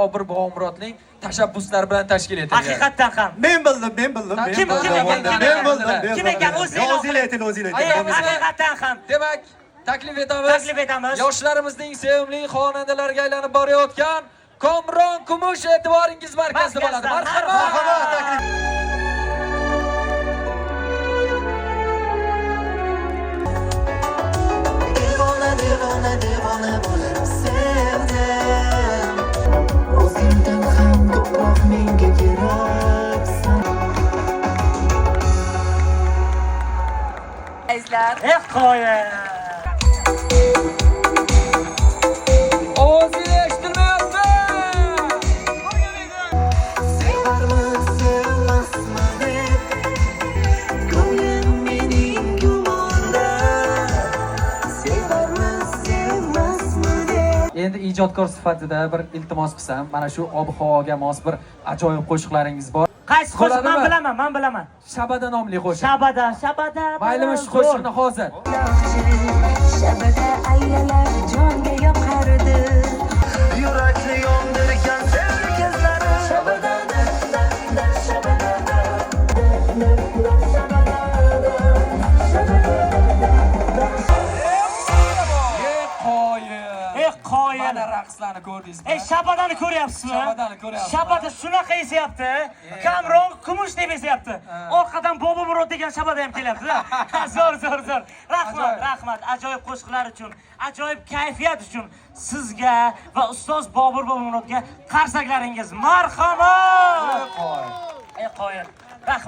Bobur Bobomurodning tashabbuslari bilan tashkil etilgan. Haqiqatdan ham. Men bildim, men bildim. Men Kim bildim. kim ekan? Kim Men ekan? bildim. Men Kim bildim. ekan? O'zi e'lon O'zinglar ayting, o'zinglar ayting. Aytamiz. Haqiqatdan ham. Demak, taklif etamiz. Taklif etamiz. Yoshlarimizning sevimli xonandalariga aylanib borayotgan Komron Kumush e'tiboringiz markazida bo'ladi. Markazda. Marhamat. Marhamat, taklif. Devona devona devona bo'lib sevdim. O'zingdan ham ko'proq menga keraksan. Azizlar, Eh qoyil. Ovozingiz eshitilmayapti. Sevarmi sevmasmi deb ko'nglim mening gumonda. Sevarmi sevmasmi deb. Endi ijodkor sifatida bir iltimos qilsam, mana shu ob-havoga mos bir ajoyib qo'shiqlaringiz bor. Qaysi qo'shiq? Men Bo'ladimi? bilaman, men bilaman. Shabada nomli qo'shiq. Shabada, shabada. Maylimi shu qo'shiqni hozir? Shabada aylalar jonga yoqardi. Yurakni yondirgan sevgi kezlari. Shabada da da da shabada da da da da shabada da shabada da da. Ye qoyil. Eh qoyil. Mana raqslarni ko'rdingizmi? Ey shabadani ko'ryapsizmi? Shabadani ko'ryapman. Shabada shunaqa esyapti. Kamron Kumush deb esyapti. Orqadan Bobomurod degan shabada ham kelyapti. Zo'r, zo'r, zo'r. Rahmat, Ajoyib. rahmat. Ajoyib qo'shiqlar uchun, ajoyib kayfiyat uchun sizga va ustoz Bobur Bobomurodga qarsaklaringiz. Marhamat! Qoyil. Ey qoyil. Rahmat.